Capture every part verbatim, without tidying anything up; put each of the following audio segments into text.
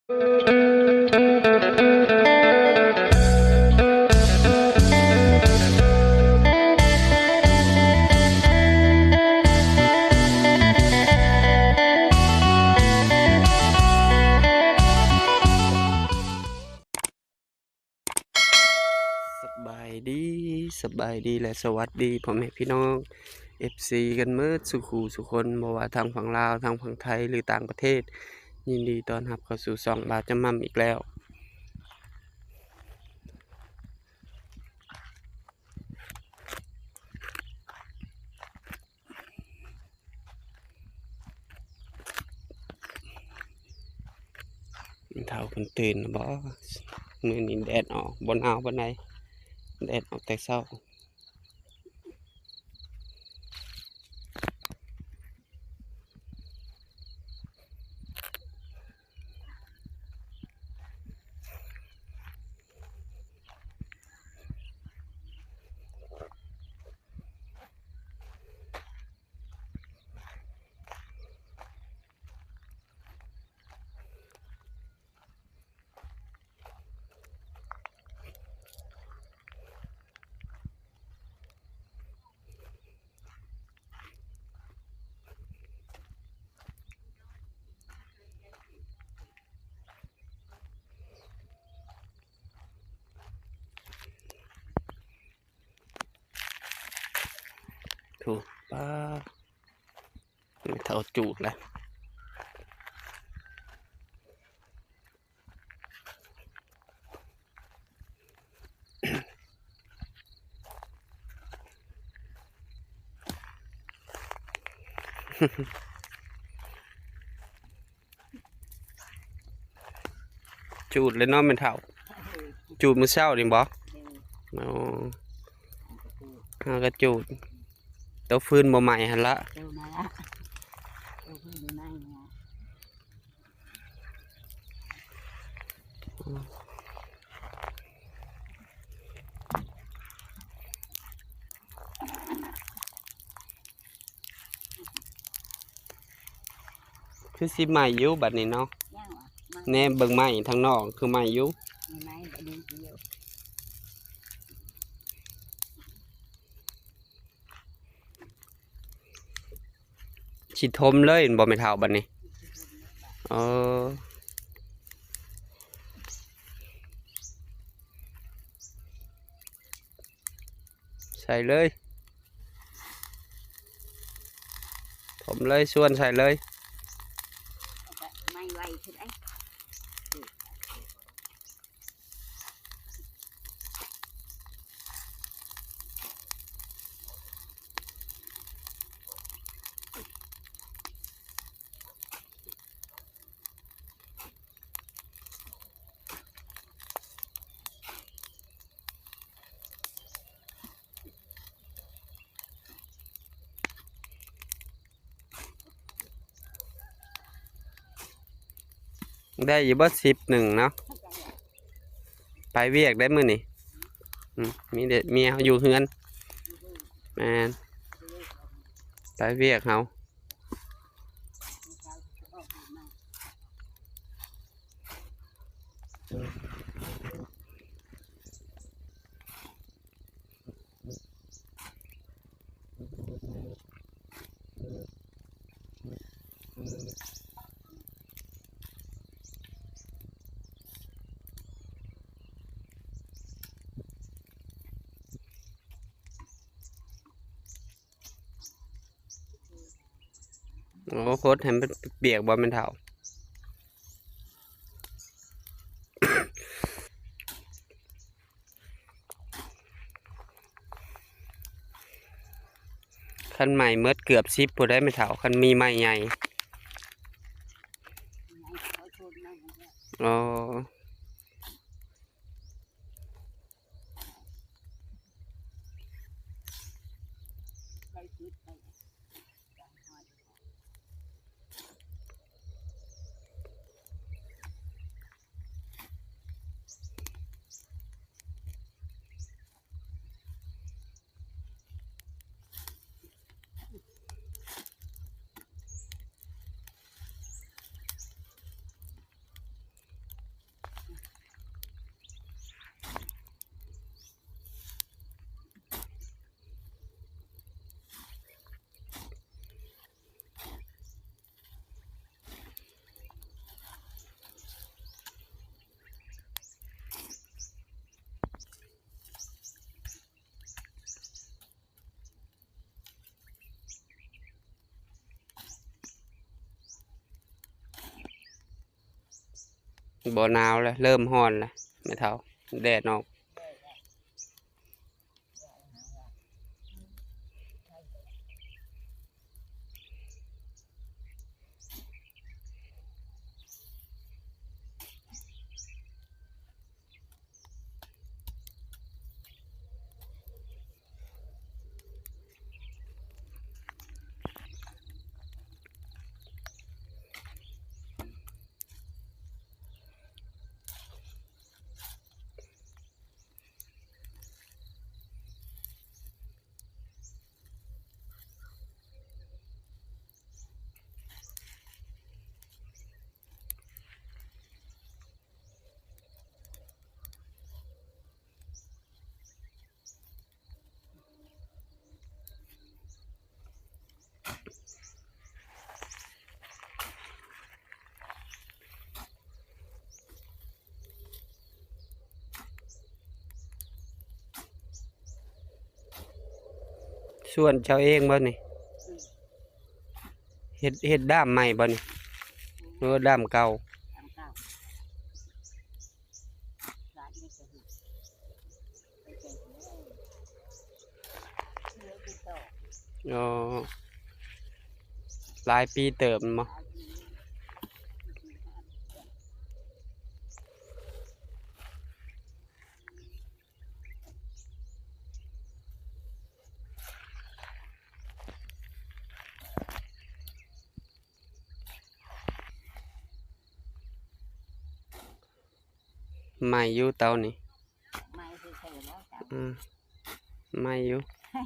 สบายดี สบายดีและสวัสดีพ่อแม่พี่น้อง เอฟซี กันเมิดสุขูสุคน บ่ว่าทางฝั่งลาว ทางฝั่งไทย หรือต่างประเทศ ยินดีต้อนรับเข้าสู่ช่องบ่าวจำม่ำอีกแล้ว เฒ่าเพิ่นตื่นแล้วบ่ มื้อนี้แดดออก บ่หนาวปานใด แดดออกแต่เช้า ถูก ป้า เฒ่าจูดแล้ว จูดเลยเนาะแม่เฒ่า จูดมื้อเช้านี่บ่ อ๋อ เฮาก็จูด เตาฟืนบ่ไหม้หั่นละ เตานั่นละ เตาฟืนอยู่ในนี่นะ คือสิไหม้อยู่บัดนี้เนาะ ยังวะ แนมเบิ่งไม้ทางนอกคือไหม้อยู่ มีไม้กระดูกเดียว สิถมเลยบ่แม่เฒ่าบัดนี้ เออ ใส่เลย ถมเลย ส่วนใส่เลย ไม่ไหวเท่าไหร่ ได้อยู่บ่ สิบหนึ่งเนาะ ไปเวียกได้มื้อนี้ อืม มีแต่เมียอยู่เฮือน แม่น ไปเวียกเฮา โอ้ โคตรให้มันเปียกบ่แม่นเฒ่า คันไม้เมิดเกือบสิบพุ้นได้แม่เฒ่า คันมีไม้ใหญ่ อ๋อ อืม บ่หนาวแล้ว เริ่มร้อนแล้ว แม่เฒ่า แดดออก สวนเจ้าเองบ่นี่ เฮ็ด เฮ็ดด้ามใหม่บ่นี่ หรือว่าด้ามเก่า อ๋อ หลายปีเติบแม่นบ่ ใหม่อยู่เตานี่ ใหม่ซื่อๆแล้วจ้ะ อืม ใหม่อยู่ ใหม่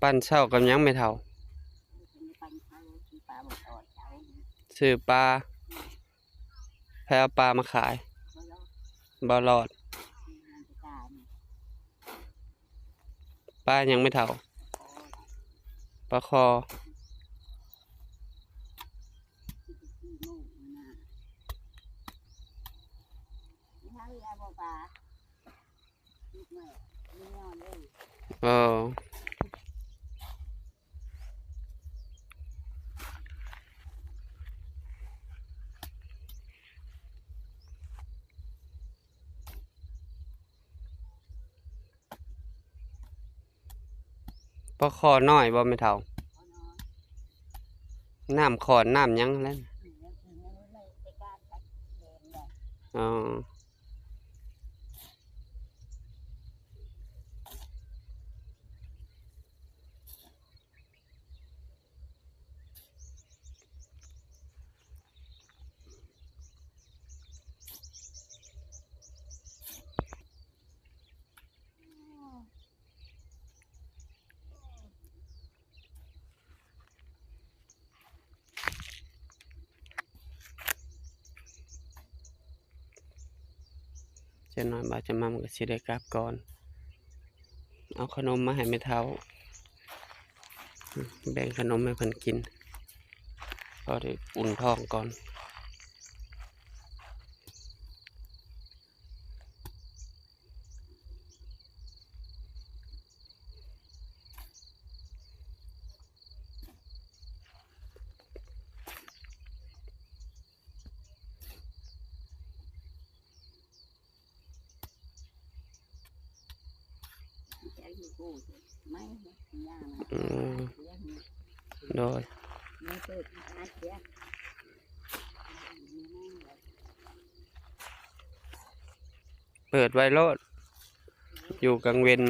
ปั้นเช้ากับหยังแม่เฒ่า ซื้อปลา ไผเอาปลามาขาย บ่รอด ปลาหยังแม่เฒ่า ปลาคอ เออ ปลาคอน้อยบ่แม่เฒ่า น้ำขอนน้ำหยังนั่นแหละ อ๋อ จักหน่อยบ่าวจำม่ำก็สิได้กลับก่อน เอาขนมมาให้แม่เฒ่า แบ่งขนมให้เพิ่นกิน พอได้อุ่นท้องก่อน อืม โดย เปิดไว้โลด อยู่กลางเว็น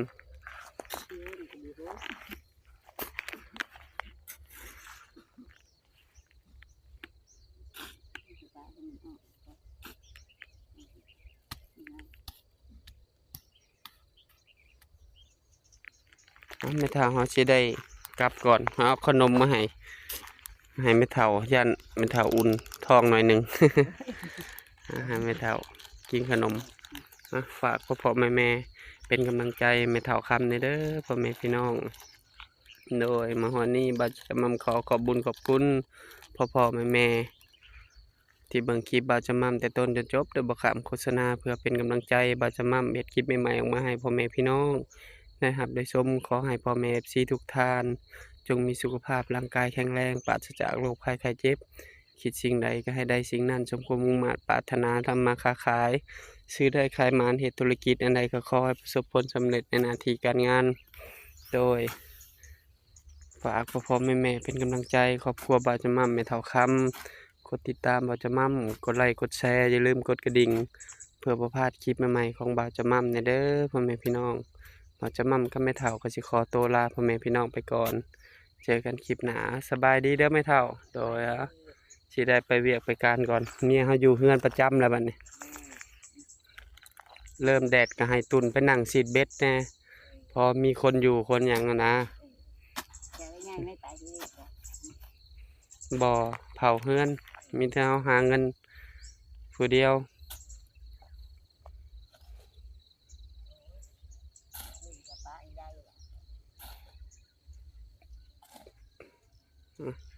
อ่ะ แม่เฒ่าเฮาสิได้กลับก่อน เอาขนมมาให้ ให้แม่เฒ่า ย่านแม่เฒ่าอุ่นท้องหน่อยหนึ่ง อ่ะ ให้แม่เฒ่ากินขนม อ่ะ ฝากพ่อๆแม่ๆ เป็นกำลังใจแม่เฒ่าคำแหน่เด้อ พ่อแม่พี่น้อง โดยมาฮอดนี้บ่าวจำม่ำขอขอบบุญขอบคุณพ่อๆแม่ๆ ที่เบิ่งคลิปบ่าวจำม่ำแต่ต้นจนจบเด้อ บ่ข้ามโฆษณา เพื่อเป็นกำลังใจบ่าวจำม่ำเฮ็ดคลิปใหม่ๆออกมาให้พ่อแม่พี่น้องได้รับได้ชม ขอให้พ่อแม่เอฟซีทุกท่าน จงมีสุขภาพร่างกายแข็งแรง ปราศจากโรคภัยไข้เจ็บ คิดสิ่งใดก็ให้ได้สิ่งนั้น สมความมุ่งมาดปรารถนา ทำมาค้าขาย ซื้อได้ขายหมาน เฮ็ดธุรกิจอันใดก็ขอให้ประสบผลสำเร็จในหน้าที่การงาน โดย ฝากพ่อๆแม่ๆเป็นกำลังใจครอบครัวบ่าวจำม่ำแม่เฒ่าคำ กดติดตามบ่าวจำม่ำ กดไลค์กดแชร์ อย่าลืมกดกระดิ่ง เพื่อบ่พลาดคลิปใหม่ๆของบ่าวจำม่ำแน่เด้อพ่อแม่พี่น้อง บ่าวจำม่ำกับแม่เฒ่าก็สิขอตัวลาพ่อแม่พี่น้องไปก่อน เจอกันคลิปหน้า สบายดีเด้อแม่เฒ่า โดย สิได้ไปเวียกไปการก่อน เมียเฮาอยู่เฮือนประจำแล้วบัดนี้ เริ่มแดดก็ให้ตุ่นไปนั่งซีดเบ็ดแน่ พอมีคนอยู่คนหยังหั้นนะ เจอใหญ่ไม่ไปที่นี่ บ่เผาเฮือน มีแต่เฮาหาเงินผู้เดียว จะไปได้ อืม